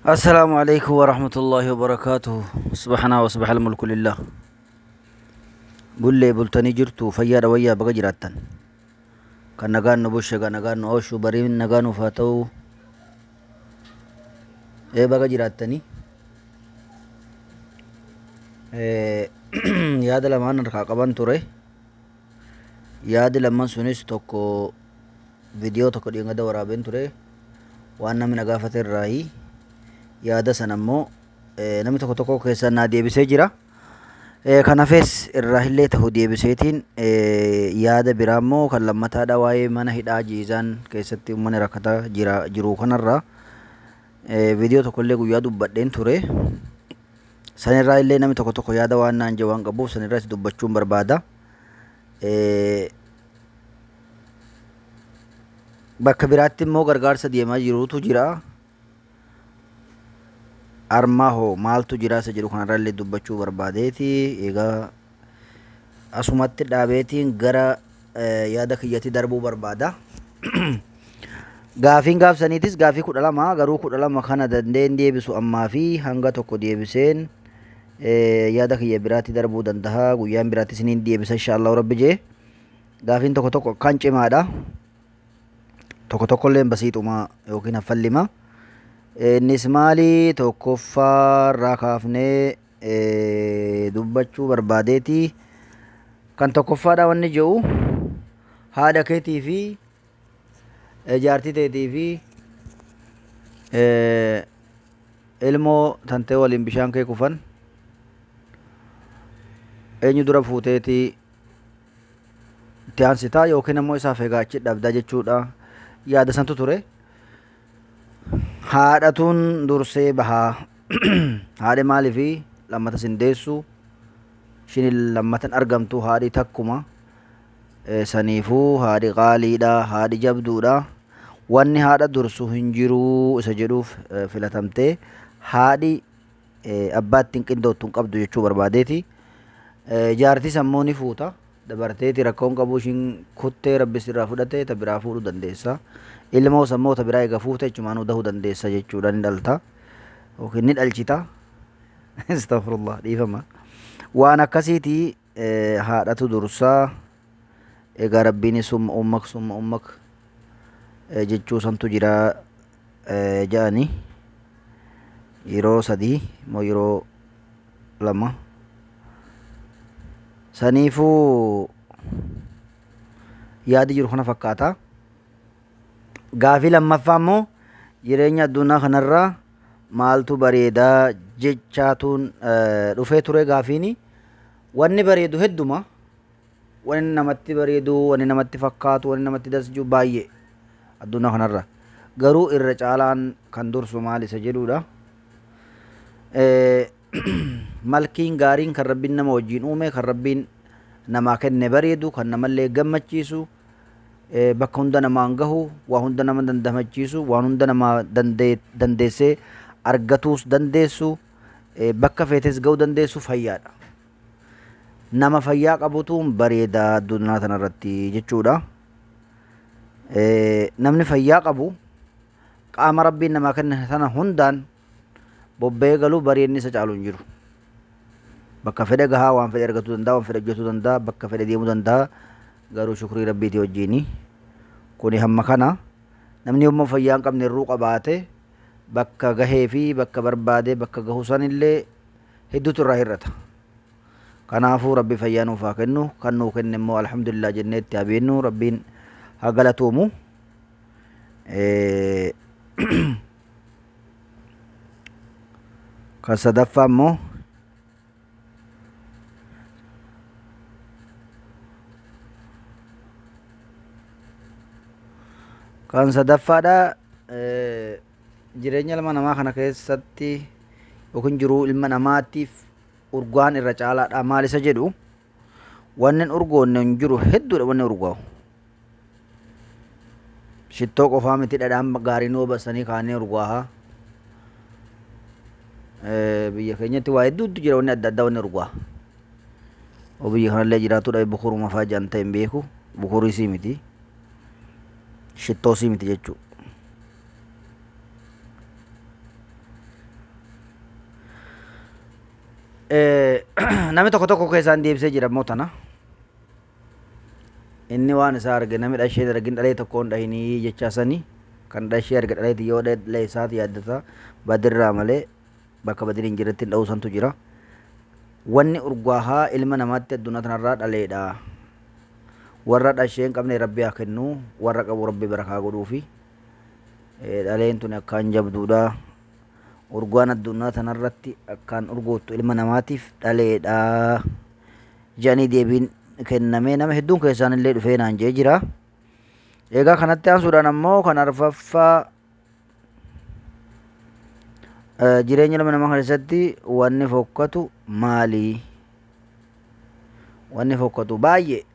Assalaamu alaikum warahmatullaahi wabarakaatuhu. Subhanaa wa subhal mulku lillah. Bullee bultanii jirtu fayyaadha wayyaa baga jiraattan. Kan nagaan nu bulche kan nagaan nu oolchu bariin nagaa nuuf haa ta'u. Ee baga jiraattanii. Yaada lamaan harkaa qaban ture. Yaadi lamman sunis tokko Video tokko dheengadda waraabeen ture. Waan namni na gaafate irraayi. Yaada sana immoo namni tokko tokko keessaan naa deebisee jira. Kan hafes irraa illee ta'u deebiseetiin yaada biraa immoo kan lammataadha waa'ee mana hidhaa Jiizaan keessatti uummanni rakkataa jira jiru kanarraa viidiyoo tokko illee guyyaa dubbadheen ture. Sanirraa illee namni tokko tokko yaada waan naan jedhu waan qabuuf sanirraas dubbachuun barbaada. Bakka biraatti immoo gargaarsa deemaa jirutu jira. Armaa hoo maaltu jira isa jedhu kanarrallee dubbachuu barbaadeeti. Egaa asumatti dhaabeetiin gara yaada kiyyatti darbuu barbaada. Gaafiin gaafsaniitis gaafii 12 garuu 12 kana dandeen deebisu ammaa fi hanga tokko deebiseen yaada kiyya biraatti darbuu danda'a. Guyyaan biraatti isiniin deebisa inshaallah rabbi jee. Gaafiin tokko tokko akkaan cimaadha. Tokko tokkollee basiixuma yookiin haffallima. Innis maali tokkoffaa irraa kaafnee dubbachuu barbaadeeti. Kan tokkoffaadha wanni jedhu haadha keetii fi jaartii teetii fi ilmoo tantee waliin bishaan kee kufan eenyu dura fuuteetii itti aansitaa yookiin ammoo isaaf egaa achi dhabdaa jechuudha. Yaada santu ture. Haadhatuun dursee bahaa. Haadhi maaliifi lammata sin deessu ishiin lammatan argamtu haadhi takkuma. Saniifuu haadhi qaaliidha, haadhi jabduudha. Wanni haadha dursu hin jiru isa jedhuuf filatamtee haadhi abbaa ittiin qindoottu hin qabdu jechuu barbaadeeti. Jaartis ammoo ni fuuta. Dabarteeti rakkoo hin qabu ishiin kuttee rabbi sirraa fudhate ta biraa fuudhuu dandeessa. Ilmoos ammoo ta biraa eega fuute achumaanuu dahuu dandeessa jechuudha ni dhalta. Yookiin ni dhalchita. Astaghfirullah dhiifama. Waan akkasiiti haadhatu dursa. Egaa rabbiin summa ummak summa ummak jechuu santu jira ja'ani. Yeroo sadii moo yeroo lama. Saniifuu yaadi jiru kana fakkaata. Gaafii lammaffaa immoo jireenya addunyaa kanarraa maaltu bareedaa jechaatuun dhufee ture gaafiini. Wanni bareedu hedduma. Wanni namatti bareedu, wanni namatti fakkaatu, wanni namatti das jiru baay'ee addunyaa kanarra. Garuu irra caalaan kan dursu maal isa jedhudha. Malkiin gaariin kan Rabbiin nama wajjin uume, kan Rabbiin namaa kenne bareedu, kan namallee gammachiisu, bakka hunda namaan gahu, waa hunda nama dandamachiisu, waan hunda namaa dandeessee argatuus dandeessu, bakka feetes gahuu dandeessu fayyaadha. Nama fayyaa qabutu bareeda addunyaa tanarratti jechuudha. Namni fayyaa qabu qaama Rabbiin namaa kenne sana hundaan bobba'ee galuu bareedni isa caalu hin jiru. Bakka fedhe gahaa waan fedhe argatuu danda'a, waan fedhe hojjetuu danda'a, bakka fedhe deemuu danda'a. Garuu shukrii Rabbiitii wajjiini. Kuni hamma kana namni yommuu fayyaa hin qabne irruu qabaate bakka gahee fi bakka barbaade bakka gahu sanillee hedduutu irraa hir'ata. Kanaafuu Rabbi fayyaa nuuf haa kennu. Kan nuu kenne immoo alhamdulillah jennee itti haa beennu. Rabbiin haa galatoomu. Kan sadaffaa immoo kan sadaffaadha jireenya ilma namaa kana keessatti yookiin jiruu ilma namaatiif urgaan irra caalaadha maal isa jedhu wanni hin urgoonne hin jiru hedduudha wanni urgaa'u. Shittoo qofaa miti dhadhaan gaariin yoo basanii kaanii urgaaha. Biyya keenyatti waa hedduutu jira wanni adda addaa wanni urgaaha. Oo biyya kanallee jiraatu dhabe bukuruma fa'aa jedhan ta'e hin beeku. Bukurii sii miti. Shittoo sii miti jechuudha. Namni tokko tokko keessaan deebisee jira immoo tana. Inni waan isaa arge namni dhashee argin dhalee tokkoon dhahinii jechaa sanii kan dhashee arge dhaleeti yoo dhalee isaati yaaddata badirraa malee bakka badin hin jirretti hin dha'uu santu jira. Wanni urgaahaa ilma namaatti addunyaa tanarraa dhaleedha. Warra dhashee hin qabne Rabbi haa kennu, warra qabu Rabbi barakaa godhuufi. Dhaleen tun akkaan jabduudha. Urgaan addunyaa tanarratti akkaan urgoottu ilma namaatiif dhaleedha. Jedhanii deebiin kennamee nama hedduun keessaan illee dhufee naan jee jira. Egaa kanatti aansuudhaan ammoo kan arfaffaa jireenya ilma namaa keessatti wanni fokkatu maali? Wanni fokkatu baay'ee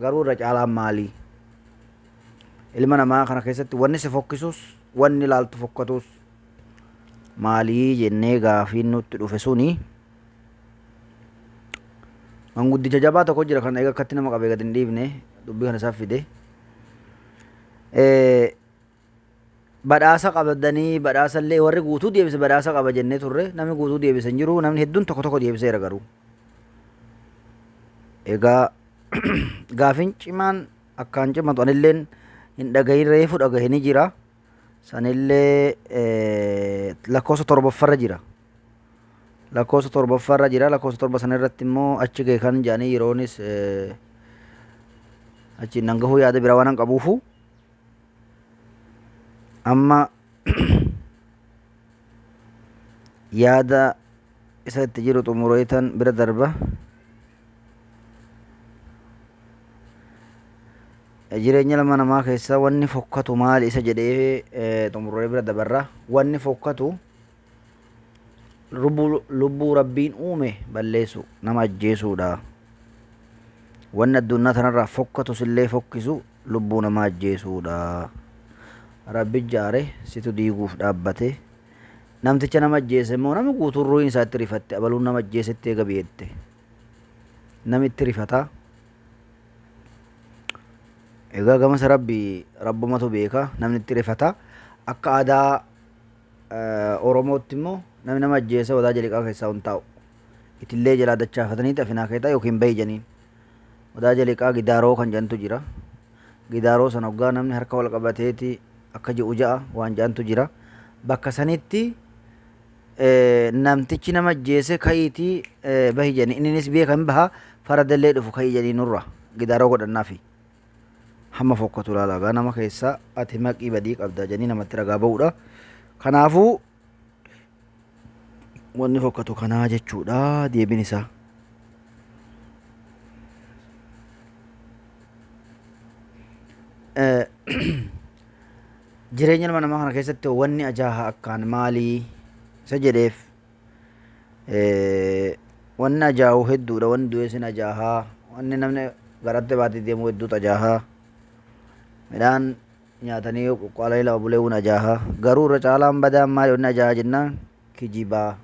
garuu irra caalaan maali? Ilma namaa kana keessatti wanni si fokkisus wanni ilaaltu fokkatus maalii jennee gaafiin nutti dhufe suni manguddicha jabaa tokko jira kan eega akkatti nama qabee gad hin dhiifne dubbii kana isaaf fide. Badhaasa qabdanii badhaasa illee warri guutuu deebise badhaasa qaba jennee turre namni guutuu deebise hin jiru namni hedduun tokko tokko deebiseera garuu. Egaa gaafiin cimaan akkaan cimatu anilleen hin dhagahin reefu dhagahe ni jira. Sanillee lakkoofsa torbaffarra jira. Lakkoofsa torbaffarra jira. Lakkoofsa torba sana irratti immoo achi gahe kan jedhanii yeroonis achi nan gahuu yaada biraa waan hin qabuufu. Amma yaada isa itti jiru xumureetan bira darba. Jireenya ilma namaa keessa wanni fokkatu maali isa jedhee xumuree bira dabarra. Wanni fokkatu lubbuu Rabbiin uume balleessu nama ajjeesuudha. Wanni addunyaa tanarraa fokkatus illee fokkisu lubbuu namaa ajjeesuudha. Rabbi jaare situ diiguuf dhaabbate. Namticha nama ajjeese immoo nama guutuun ruuhiin isaa itti rifatte abaluun nama ajjeesetti eega biyette. Nami itti rifata. Egaa gamasa Rabbi Rabbumatu beeka namni itti rifata. Akka aadaa Oromootti immoo namni nama ajjeese wadaa jaliqaa keessaa hin taa'u. Itillee jalaa dachaafataniiti afinaa keetaa yookiin bahi janiin. Wadaa jaliqaa gidaaroo kan jedhantu jira. Gidaaroo sana hoggaa namni harka wal qabateeti akka ji'u ja'a waan jedhantu jira. Bakka sanitti namtichi nama ajjeese ka'iitii bahi jedhanii inninis beeka hin baha faradallee dhufu ka'ii jedhanii nurra gidaaroo godhannaafi. Hamma fokkatu ilaala gaa nama keessaa ati maqii badii qabda jedhanii namatti ragaa ba'uudha. Kanaafuu wanni fokkatu kanaa jechuudha deebiin isaa. Jireenya ilma namaa kana keessatti wanni ajaaha akkaan maalii isa jedheef wanni ajaahu hedduudha wanni du'ee sin ajaahaa wanni namni garatti baatee deemu hedduutu ajaahaa midhaan nyaatanii qoqqaalanii lama buleewwan ajaaha garuu irra caalaan badaan maali wanni ajaaha jennaan kijibaa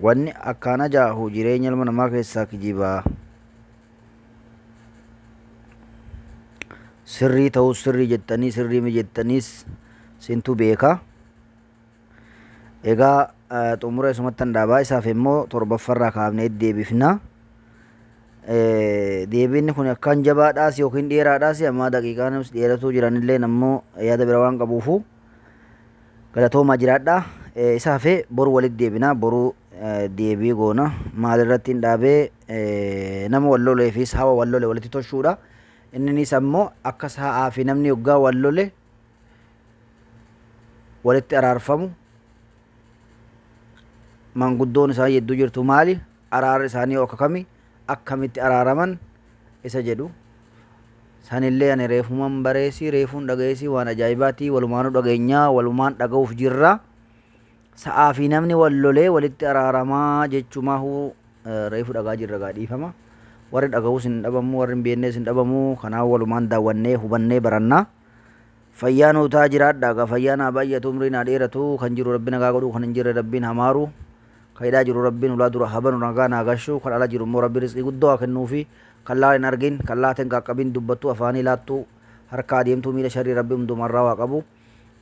wanni akkaan ajaahu jireenya ilma namaa keessaa kijibaa sirrii ta'us sirrii jettanii sirrii mi jettaniis sintu beeka egaa xumura isumattan dhaabaa isaaf immoo torbaffarraa kaafnee deebifna. Deebiinni kun akkaan jabaadhaas yookiin dheeraadhaas ammaa daqiiqaanis dheeratuu jiranillee ammoo yaada bira waan qabuufu galatoomaa jiraadha. Isa hafee boru walitti deebina boru deebii goona maalirratti hin dhaabee nama wal lolee fi sawa wal lole walitti toshuudha. Inninis ammoo akka sa'aa fi namni yoggaa wal lole walitti araarfamu manguddoon isaan jidduu jirtu maali araarri isaanii akka kami akkamitti araaraman isa jedhu sanillee ani reefuman bareesii reefuun dhagayeesii waan ajaa'ibaatii walumaanuu dhageenyaa walumaan dhaga'uuf jirra sa'aa fi namni wal lolee walitti araaramaa jechumaahuu reefu dhagaa jirra gaa dhiifama warri dhaga'uus hin dhabamu warri hin beeknes hin dhabamu kanaaf walumaan daawwannee hubannee barannaa. Fayyaa nuu taa jiraadha gaa fayyaa naa baay'atu umrii naa dheeratu kan jiru rabbi nagaa godhu kan hin jirre rabbiin hamaaru kan hidhaa jiru rabbiin ulaa dura habanu nagaa naa gashu kan ala jiru immoo rabbi rizqii guddoo haa kennuufi kan laal hin argin kan laata hin qaqqabin dubbattuu afaanii laattuu harka adeemtuu miila sharrii rabbi hundumarraa waa qabu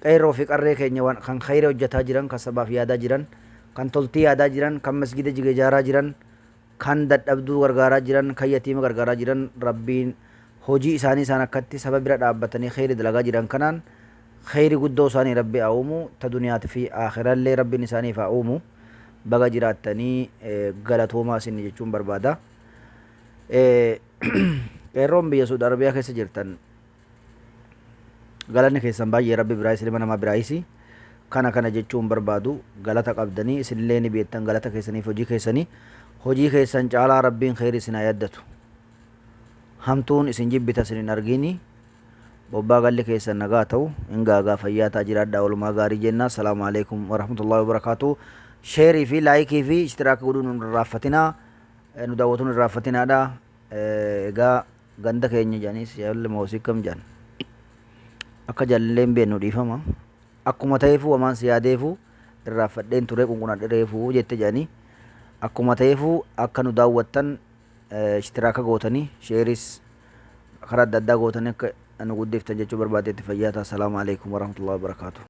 qeerroo fi qarree keenya kan khayrii hojjetaa jiran kan sabaaf yaadaa jiran Kan toltii yaadaa jiran, kan masgida jige ijaaraa jiran, kan dadhabduu gargaaraa jiran, kan yatiima gargaaraa jiran, Rabbiin hojii isaanii isaan akkatti saba bira dhaabbatanii kheyri dalagaa jiran kanaan kheyri guddoo isaanii Rabbi haa uumu, ta duniyaati fi aakhirallee Rabbiin isaaniif haa uumu. Baga jiraattanii, galatoomaa isin jechuun barbaada. Qeerroon biyya Suudi Arabiyaa keessa jirtan, galanni keessan baay'ee Rabbi biraayis ilma namaa biraayis. Kana kana jechuun barbaadu, galata qabdanii isinillee ni beektan. Galata keessaniif hojii keessanii, hojii keessan caalaa Rabbiin kheyri isin haa yaddatu. Hamtuun isin jibbita isin hin argini. Bobbaa galli keessan nagaa ta'u hin gaagaa, fayyaa ta'a, jiraadhaa, oolmaa gaarii jenna. Salaamu alaikum warahmatullahi wabarakaatu. Sheerii fi laayikii fi ishtiraaka godhuun nu irraanfatinaa, nu daawwatuun irraanfatinaadha. Egaa ganda keenya jedhaniis yaalli moosii kam jedhan akka jaallallee hin beeknu, dhiifama. Akkuma ta'eefuu wamaan si yaadeefuu irraanfadheen ture, qunqunadhe reefuu jette jedhanii. Akkuma ta'eefuu akka nu daawwattan, ishtiraaka gootanii, sheeris karaa adda addaa gootanii akka nu guddiftan jechuu barbaadeetti. Fayyaa ta'a. Salaamu alaikum warahmatullahi wabarakaatu.